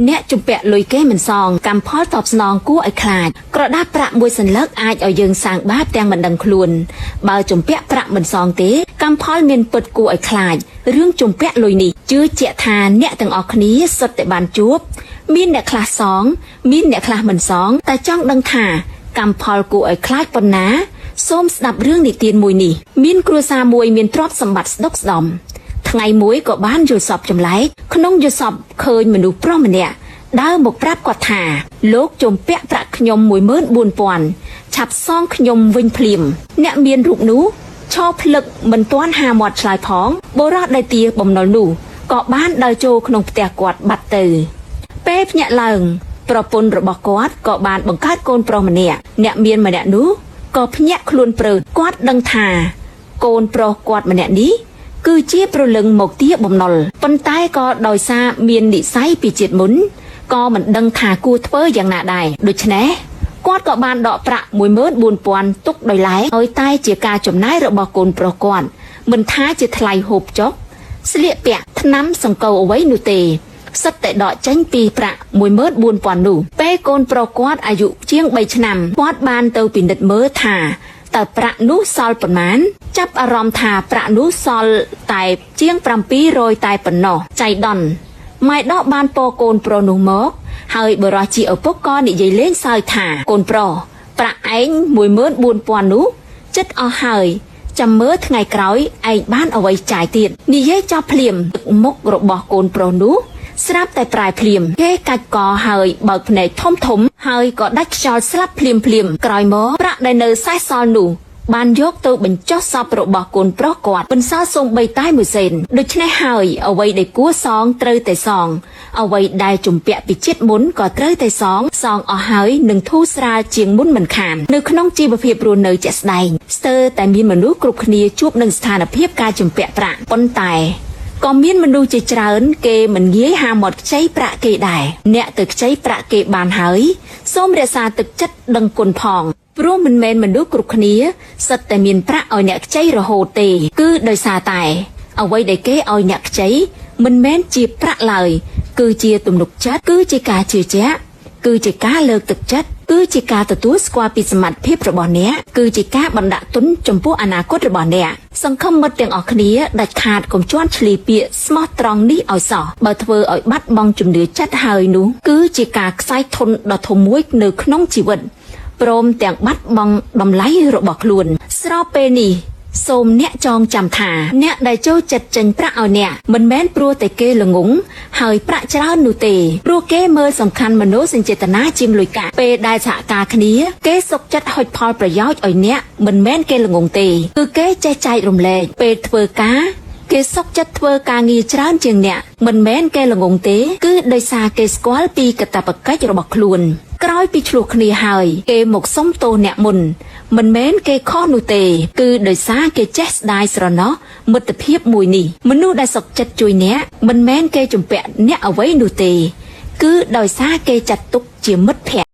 អ្នកជំពាក់លុយគេមិនសងកម្មផលតបស្នងគួរឲ្យខ្លាចក្រដាសប្រាក់មួយសន្លឹកអាចឲ្យយើងសាងបាបទាំងមិនដឹងខ្លួនបើជំពាក់ប្រាក់មិនសងទេកម្មផលមានពិតគួរឲ្យខ្លាចរឿងជំពាក់លុយនេះជឿជាក់ថាអ្នកទាំងអស់គ្នាសុទ្ធតែបានជួបមានអ្នកខ្លះសងមានអ្នកខ្លះមិនសងតែចង់ដឹងថាកម្មផលគួរឲ្យខ្លាចប៉ុណ្ណាសូមស្ដាប់រឿងនិទានមួយនេះមានគ្រួសារមួយមានទ្រព្យសម្បត្តិស្ដុកស្ដំថ្ងៃមួយក៏បានយល់សប្តិចម្លែកក្នុងយល់សប្តិឃើញមនុស្សប្រុសម្នាក់ដើរមកប្រាប់គាត់ថាលោកជំពាក់ប្រាក់ខ្ញុំ14000ឆាប់សងខ្ញុំវិញភ្លាមអ្នកមានរូបនោះឈរភ្លឹកមិនទាន់ហាមាត់ឆ្លើយផងបុរសដែលទាបំណុលនោះក៏បានដើរចូលក្នុងផ្ទះគាត់បាត់ទៅពេលភ្ញាក់ឡើងប្រពន្ធរបស់គាត់ក៏បានបង្កើតកូនប្រុសម្នាក់អ្នកមានម្នាក់នោះក៏ភ្ញាក់ខ្លួនព្រឺគាត់ដឹងថាកូនប្រុសគាត់ម្នាក់នេះគឺជាព្រលឹងមកទាបំណុលប៉ុន្តែក៏ដោយសារមាននិស្ស័យពីជាតិមុនក៏មិនដឹងថាគួរធ្វើយ៉ាងណាដែរដូច្នេះគាត់ក៏បានដកប្រាក់14000ទុកដោយឡែកឲ្យតែជាការចំណាយរបស់កូនប្រុសគាត់មិនថាជាថ្លៃហូបចុកស្លៀកពាក់ថ្នាំសង្កូវអ្វីនោះទេសិតតែដកចេញពីប្រាក់14000នោះពេលកូនប្រុសគាត់អាយុជាង3ឆ្នាំគាត់បានទៅពិនិត្យមើលថាតើប្រាក់នោះសល់ប៉ុន្មានចាប់អារម្មណ៍ថាប្រាក់នោះសល់តែជាង700តែប៉ុណ្ណោះចៃដន្យម៉ែដកបានពកូនប្រុសនោះមកហើយបរិសជាឪពុកក៏និយាយលេងសើចថាកូនប្រុសប្រាក់ឯង14000នោះចិត្តអស់ហើយចាំមើលថ្ងៃក្រោយឯងបានអ្វីចាយទៀតនិយាយចប់ភ្លាមទឹកមុខរបស់កូនប្រុសនោះស្រាប់តែប្រែភ្លាមគេកាច់កហើយបើកភ្នែកធំធំហើយក៏ដាច់ខ្យល់ស្លាប់ភ្លាមភ្លាមក្រោយមកប្រាក់ដែលនៅសេសសល់នោះបានយកទៅបញ្ចុះសពរបស់កូនប្រុសគាត់មិនសល់សូម្បីតែមួយសេនដូច្នេះហើយអ្វីដែលគួរសងត្រូវតែសងអ្វីដែលជំពាក់ពីជាតិមុនក៏ត្រូវតែសងសងអស់ហើយនឹងធូរស្រាលជាងមុនមិនខាននៅក្នុងជីវភាពរស់នៅជាក់ស្ដែងស្ទើរតែមានមនុស្សគ្រប់គ្នាជួបនឹងស្ថានភាពការជំពាក់ប្រាក់ប៉ុន្តែក៏មានមនុស្សជាច្រើនគេមិនងាយហាមាត់ខ្ចីប្រាក់គេដែរអ្នកទៅខ្ចីប្រាក់គេបានហើយសូមរក្សាទឹកចិត្តដឹងគុណផងព្រោះមិនមែនមនុស្សគ្រប់គ្នាសិតតែមានប្រាក់ឲ្យអ្នកខ្ចីរហូតទេគឺដោយសារតែអ្វីដែលគេឲ្យអ្នកខ្ចីមិនមែនជាប្រាក់ឡើយគឺជាទំនុកចិត្តគឺជាការជឿជាក់គឺជាការលើកទឹកចិត្តគឺជាការទទួលស្គាល់ពីសមត្ថភាពរបស់អ្នកគឺជាការបណ្ដាក់ទុនចំពោះអនាគតរបស់អ្នកសង្ឃឹមមិត្តទាំងអស់គ្នាដាច់ខាតកុំជន់ឈ្លីពាក្យស្មោះត្រង់នេះឲ្យសោះបើធ្វើឲ្យបាត់បង់ជំនឿចិត្តហើយនោះគឺជាការខ្សែធនដ៏ធំមួយនៅក្នុងជីវិតព្រមទាំងបាត់បង់តម្លៃរបស់ខ្លួនស្របពេលនេះសូមអ្នកចងចាំថាអ្នកដែលចូលចិត្តចេញប្រាក់ឲ្យអ្នកមិនមែនព្រោះតែគេល្ងងហើយប្រាក់ច្រើននោះទេព្រោះគេមើលសំខាន់មនោសញ្ចេតនាជាងលុយកាក់ពេលដែលសហការគ្នាគេសុខចិត្តហុចផលប្រយោជន៍ឲ្យអ្នកមិនមែនគេល្ងងទេគឺគេចេះចែករំលែកពេលធ្វើការគេសុខចិត្តធ្វើការងារច្រើនជាងអ្នកមិនមែនគេល្ងងទេគឺដោយសារគេស្គាល់ពីកាតព្វកិច្ចរបស់ខ្លួនក្រោយពីឆ្លោះគ្នាហើយគេមកសុំទោសអ្នកមុនមិនមែនគេខុសនោះទេគឺដោយសារគេចេះស្ដាយស្រណោះមិត្តភាពមួយនេះមនុស្សដែលសុខចិត្តជួយអ្នកមិនមែនគេជំពាក់អ្នកអ្វីនោះទេគឺដោយសារគេចាត់ទុកជាមិត្តភក្តិ